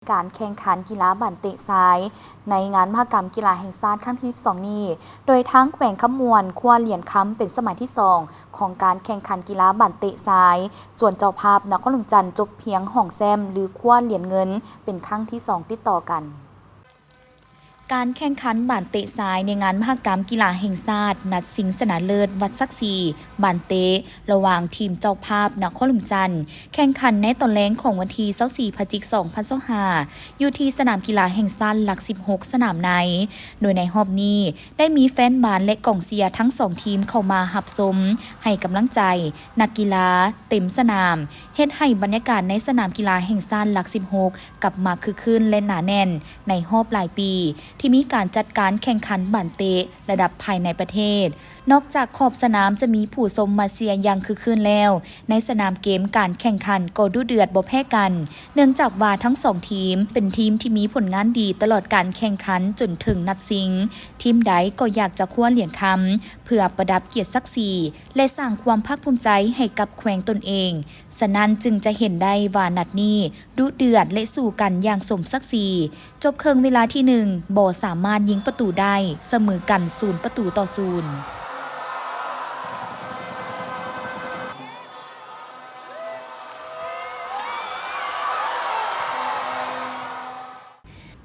ການແຂ່ງຂັນກິລາບານເຕະຊາຍ ໃນງານມະຫະກຳກິລາແຫ່ງຊາດຄັ້ງທີສິບສອງນີ້ ໂດຍທາງແຂວງຄຳມ່ວນຄວ້າຫຼຽນຄຳເປັນສະໄໝທີສອງ ຂອງການແຂ່ງຂັນກິລາບານເຕະຊາຍ, ສ່ວນເຈົ້າພາບນະຄອນຫຼວງຈັນຈົບພຽງຮອງແຊ້ມ ຫຼື ຄວ້າຫຼຽນເງິນເປັນຄັ້ງທີສອງຕິດຕໍ່ກັນ. ການແຂ່ງຂັນບານເຕະຊາຍໃນງານມະຫະກຳກິລາແຫ່ງຊາດ ນັດຊິງຊະນະເລີດວັດສັກສີ ບານເຕະ ລະຫວ່າງທີມເຈົ້າພາບນະຄອນຫຼວງຈັນ ແຂ່ງຂັນໃນຕອນແລງຂອງວັນທີຊາວສີ່ ພະຈິກ ສອງພັນຊາວຫ້າ ຢູ່ທີ່ສະໜາມກິລາແຫ່ງຊາດຫຼັກສິບຫົກ ສະໜາມໃນ, ໂດຍໃນຮອບນີ້ໄດ້ມີແຟນບານ ແລະ ກອງເຊຍທັງສອງທີມເຂົ້າມາຮັບຊົມ, ໃຫ້ກຳລັງໃຈນັກກິລາເຕັມສະໜາມ, ເຮັດໃຫ້ບັນຍາກາດໃນສະໜາມກິລາແຫ່ງຊາດຫຼັກສິບຫົກ ກັບມາຄຶກຄື້ນ ແລະ ໜາແໜ້ນໃນຮອບຫຼາຍປີ ທີ່ມີການຈັດການແຂ່ງຂັນບານເຕະລະດັບພາຍໃນປະເທດ. ນອກຈາກຂອບສະໜາມຈະມີຜູ້ຊົມມາເຊຍຢ່າງຄຶກຄື້ນແລ້ວ, ໃນສະໜາມເກມການແຂ່ງຂັນກໍດຸເດືອດບໍ່ແພ້ກັນ, ເນື່ອງຈາກວ່າທັງສອງທີມເປັນທີມທີ່ມີຜົນງານດີຕະຫຼອດການແຂ່ງຂັນຈົນເຖິງນັດຊິງ. ທີມໃດກໍຢາກຈະຄວ້າຫຼຽນຄຳ ເພື່ອປະດັບກຽດສັກສີ ແລະ ສ້າງຄວາມພາກພູມໃຈໃຫ້ກັບແຂວງຕົນເອງ. ສະນັ້ນຈຶ່ງຈະເຫັນໄດ້ວ່ານັດນີ້ດຸເດືອດ ແລະ ສູ້ກັນຢ່າງສົມສັກສີ. ຈົບເຄິ່ງເວລາທີໜຶ່ງ ບໍ່ສາມາດຍິງປະຕູໄດ້, ສະເໝີກັນສູນປະຕູຕໍ່ສູນ.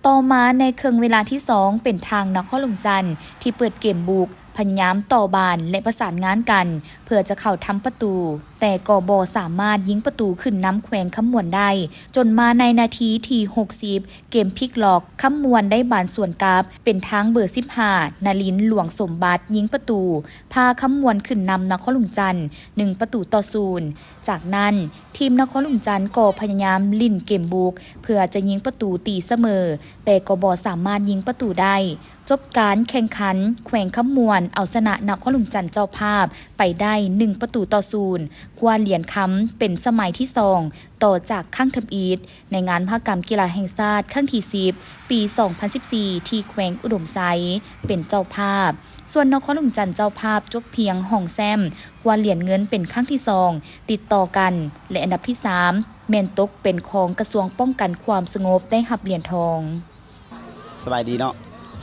ຕໍ່ມາໃນເຄິ່ງເວລາທີສອງ ເປັນທາງນະຄອນຫຼວງຈັນທີ່ເປີດເກມບຸກ, ພະຍາຍາມຕໍ່ບານ ແລະ ປະສານງານກັນ ເພື່ອຈະເຂົ້າທຳປະຕູ, ແຕ່ກໍບໍ່ສາມາດຍິງປະຕູຂຶ້ນນຳແຂວງຄຳມ່ວນໄດ້, ຈົນມາໃນນາທີທີຫົກສິບ ເກມພລິກລັອກ, ຄຳມ່ວນໄດ້ບານສວນກັບ ເປັນທາງເບີສິບຫ້າ ນະລິນ ຫຼວງສົມບັດ ຍິງປະຕູ ພາຄຳມ່ວນຂຶ້ນນຳນະຄອນຫຼວງຈັນ ໜຶ່ງປະຕູຕໍ່ສູນ. ຈາກນັ້ນ ທີມນະຄອນຫຼວງຈັນກໍພະຍາຍາມຫຼິ້ນເກມບຸກ ເພື່ອຈະຍິງປະຕູຕີສະເໝີ, ແຕ່ກໍບໍ່ສາມາດຍິງປະຕູໄດ້. ຈົບການແຂ່ງຂັນ, ແຂວງຄຳມ່ວນເອົາຊະນະນະຄອນຫຼວງຈັນເຈົ້າພາບໄປໄດ້ ໜຶ່ງປະຕູຕໍ່ສູນ, ຄວ້າຫຼຽນຄຳເປັນສະໄໝທີສອງ ຕໍ່ຈາກຄັ້ງທຳອິດ ໃນງານມະຫະກຳກິລາແຫ່ງຊາດຄັ້ງທີສິບ ປີສອງພັນສິບສີ່ ທີ່ແຂວງອຸດົມໄຊເປັນເຈົ້າພາບ. ສ່ວນນະຄອນຫຼວງຈັນເຈົ້າພາບຈົບພຽງຮອງແຊ້ມ ຄວ້າຫຼຽນເງິນເປັນຄັ້ງທີສອງຕິດຕໍ່ກັນ ແລະ ອັນດັບທີສາມແມ່ນຕົກເປັນຂອງກະຊວງປ້ອງກັນຄວາມສະຫງົບໄດ້ຮັບຫຼຽນທອງ. ສະບາຍດີເນາະ,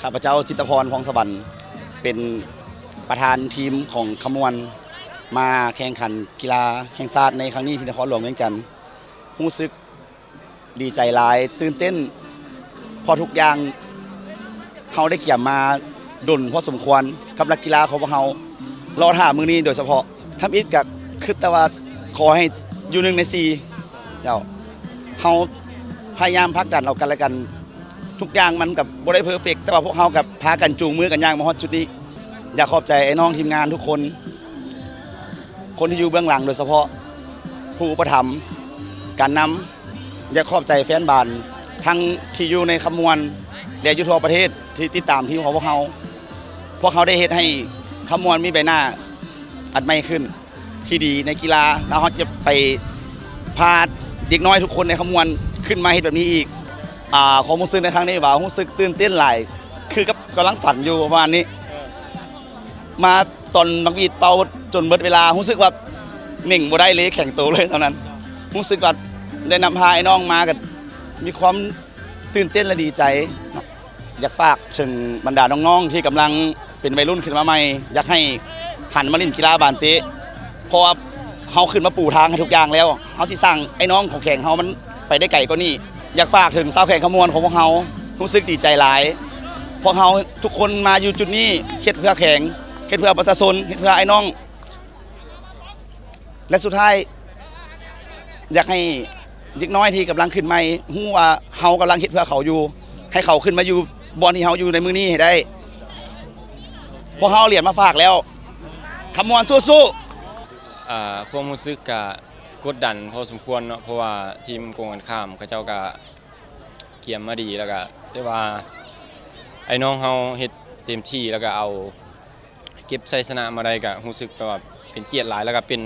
ຂ້າພະເຈົ້າ ຈິດຕະພອນ ພອງສະຫວັນ ເປັນປະທານທີມຂອງຄຳມ່ວນ ມາແຂ່ງຂັນກິລາແຫ່ງຊາດໃນຄັ້ງນີ້ທີ່ນະຄອນຫຼວງວຽງຈັນ. ຮູ້ສຶກ ດີໃຈຫຼາຍ, ຕື່ນເຕັ້ນ, ເພາະທຸກຢ່າງເຮົາໄດ້ກຽມມາດົນພໍສົມຄວນກັບນັກກິລາຂອງພວກເຮົາ, ລໍຖ້າມື້ນີ້ໂດຍສະເພາະ. ທຳອິດກະຄິດແຕ່ວ່າຂໍໃຫ້ຢູ່ໜຶ່ງໃນສີ່ ແລ້ວເຮົາພະຍາຍາມຜັກດັນເອົາກັນແລະກັນ. ທຸກຢ່າງມັນກະບໍ່ໄດ້ເພີເຟັກ, ແຕ່ວ່າພວກເຮົາກະພາກັນຈູງມືກັນຍ່າງມາຮອດຈຸດນີ້. ຢາກຂອບໃຈອ້າຍນ້ອງທີມງານທຸກຄົນ, ຄົນທີ່ຢູ່ເບື້ອງຫຼັງ ໂດຍສະເພາະຜູ້ອຸປະຖຳ, ການນຳ. ຢາກຂອບໃຈແຟນບານ ທັງທີ່ຢູ່ໃນຄຳມ່ວນ ແລະ ຢູ່ທົ່ວປະເທດ ທີ່ຕິດຕາມທີມຂອງພວກເຮົາ. ພວກເຮົາໄດ້ເຮັດໃຫ້ຄຳມ່ວນມີໃບໜ້າອັນໃໝ່ຂຶ້ນ ທີ່ດີໃນກິລາ, ແລ້ວເຮົາຈະໄປພາເດັກນ້ອຍທຸກຄົນໃນຄຳມ່ວນຂຶ້ນມາເຮັດແບບນີ້ອີກ. ອາ ຄວາມຮູ້ສຶກໃນຄັ້ງນີ້ວ່າ ຮູ້ສຶກຕື່ນເຕັ້ນຫຼາຍ, ຄືກັບກຳລັງຝັນຢູ່ປະມານນີ້. ມາຕອນນຳຫວີດເປົ່າຈົນເບິດເວລາ ຮູ້ສຶກວ່າເໜັງບໍ່ໄດ້ເລີຍ, ແຂງໂຕເລີຍຕອນນັ້ນ. ຮູ້ສຶກວ່າໄດ້ນຳພາອ້າຍນ້ອງມາ ກໍມີຄວາມຕື່ນເຕັ້ນ ແລະ ດີໃຈເນາະ. ຢາກຝາກເຖິງບັນດານ້ອງໆທີ່ກຳລັງເປັນໄວລຸ້ນຂຶ້ນມາໃໝ່, ຢາກໃຫ້ຫັນມາຫຼິ້ນກິລາບານເຕະ, ເພາະວ່າເຮົາຂຶ້ນມາປູທາງໃຫ້ທຸກຢ່າງແລ້ວ, ເຮົາຊິສ້າງໄອ້ນ້ອງຂອງແຂວງເຮົາມັນໄປໄດ້ໄກກວ່ານີ້. ຢາກຝາກເຖິງຊາວແຂວງຄຳມ່ວນຂອງພວກເຮົາ, ຮູ້ສຶກດີໃຈຫຼາຍ. ພວກເຮົາທຸກຄົນມາຢູ່ຈຸດນີ້ ເຮັດເພື່ອແຂວງ, ເຮັດເພື່ອປະຊາຊົນ, ເຮັດເພື່ອອ້າຍນ້ອງ. ແລະ ສຸດທ້າຍ ຢາກໃຫ້ເດັກນ້ອຍທີ່ກຳລັງຂຶ້ນໃໝ່ ຮູ້ວ່າເຮົາກຳລັງເຮັດເພື່ອເຂົາຢູ່, ໃຫ້ເຂົາຂຶ້ນມາຢູ່ບ່ອນທີ່ເຮົາຢູ່ໃນມື້ນີ້ໃຫ້ໄດ້. ພວກເຮົາເອົາຫຼຽນມາຝາກແລ້ວ. ຄຳມ່ວນສູ້ໆ. ອ່າ ຄວາມຮູ້ສຶກກະກົດດັນພໍສົມຄວນເນາະ, ເພາະວ່າທີມກົງກັນຂ້າມເຂົາເຈົ້າກະກຽມມາດີ, ແລ້ວກະ ແຕ່ວ່າໄອ້ນ້ອງເຮົາເຮັດເຕັມທີ່ ແລ້ວກະເອົາ ເກັບໄຊຊະນະມາໄດ້ ກະຮູ້ສຶກແບບວ່າເປັນກຽດຫຼາຍ, ແລ້ວກະເປັນ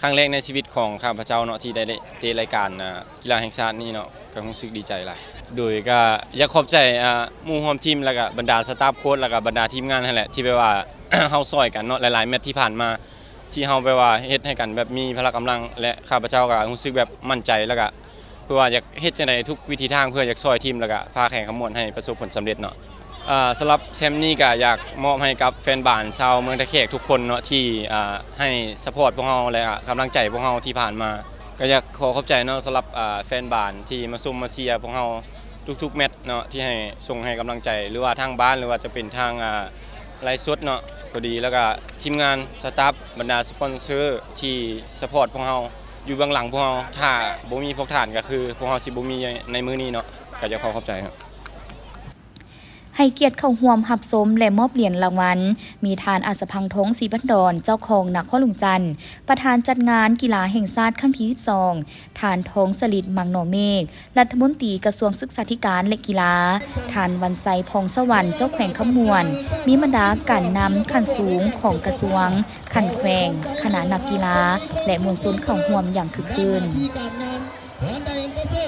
ຄັ້ງແລກໃນຊີວິດຂອງຂ້າພະເຈົ້າເນາະ ທີ່ໄດ້ ໄດ້ເຕະລາຍການ ອ່າ ກິລາແຫ່ງຊາດນີ້ເນາະ, ກະຮູ້ສຶກດີໃຈຫຼາຍ. ໂດຍກະຢາກຂອບໃຈ ອ່າ ໝູ່ຮ່ວມທີມ ແລ້ວກະບັນດາສະຕາຟໂຄ້ດ ແລ້ວກະບັນດາທີມງານຫັ້ນແຫຼະ ທີ່ແບບວ່າ ເຮົາຊ່ອຍກັນເນາະ ຫຼາຍໆແມັດທີ່ຜ່ານມາ ທີ່ເຮົາແບບວ່າເຮັດໃຫ້ກັນແບບມີພະລະກຳລັງ ແລະ ຂ້າພະເຈົ້າກະຮູ້ສຶກແບບໝັ້ນໃຈ ແລ້ວກະ ຄືວ່າຢາກເຮັດຈັ່ງໃດທຸກວິທີທາງ ເພື່ອຢາກຊ່ອຍທີມ ແລ້ວກະພາແຂວງຄຳມ່ວນໃຫ້ປະສົບຜົນສຳເລັດເນາະ. ອ່າ ສຳລັບແຊມນີ້ກະຢາກມອບໃຫ້ກັບແຟນບານຊາວເມືອງທ່າແຂກທຸກຄົນເນາະ ທີ່ ອ່າ ໃຫ້ສະພອດພວກເຮົາ ແລະ ກະກຳລັງໃຈພວກເຮົາທີ່ຜ່ານມາ. ກະຢາກຂໍຂອບໃຈເນາະ ສຳລັບ ອ່າ ແຟນບານທີ່ມາຊົມມາເຊຍພວກເຮົາທຸກໆແມັດເນາະ ທີ່ໃຫ້ ສົ່ງໃຫ້ກຳລັງໃຈ ຫຼືວ່າທາງບ້ານ ຫຼືວ່າຈະເປັນທາງ ອ່າ ໄລຟ໌ສົດເນາະກໍດີ ແລ້ວກະທີມງານ ສະຕາຟ ບັນດາສະປອນເຊີທີ່ສະພອດພວກເຮົາ ຢູ່ເບື້ອງຫຼັງພວກເຮົາ. ຖ້າບໍ່ມີພວກທ່ານ ກະຄືພວກເຮົາຊິບໍ່ມີໃນມື້ນີ້ເນາະ. ກະຢາກຂໍຂອບໃຈເນາະ. ໃຫ້ກຽດເຂົ້າຮ່ວມຮັບຊົມ ແລະ ມອບຫຼຽນລາງວັນ ມີທ່ານ ອາດສະພັງ ທອງສີພັນດອນ ເຈົ້າຄອງນະຄອນຫຼວງຈັນ ປະທານຈັດງານກິລາແຫ່ງຊາດຄັ້ງທີສິບສອງ, ທ່ານ ທອງສະລິດ ມັງໜໍເມກ ລັດຖະມົນຕີກະຊວງສຶກສາທິການ ແລະ ກິລາ, ທ່ານ ວັນໄຊ ພອງສະຫວັນ ເຈົ້າແຂວງຄຳມ່ວນ, ມີບັນດາການນຳຂັ້ນສູງຂອງກະຊວງ, ຂັ້ນແຂວງ, ຄະນະນັກກິລາ ແລະ ມວນຊົນເຂົ້າຮ່ວມຢ່າງຄຶກຄື້ນ.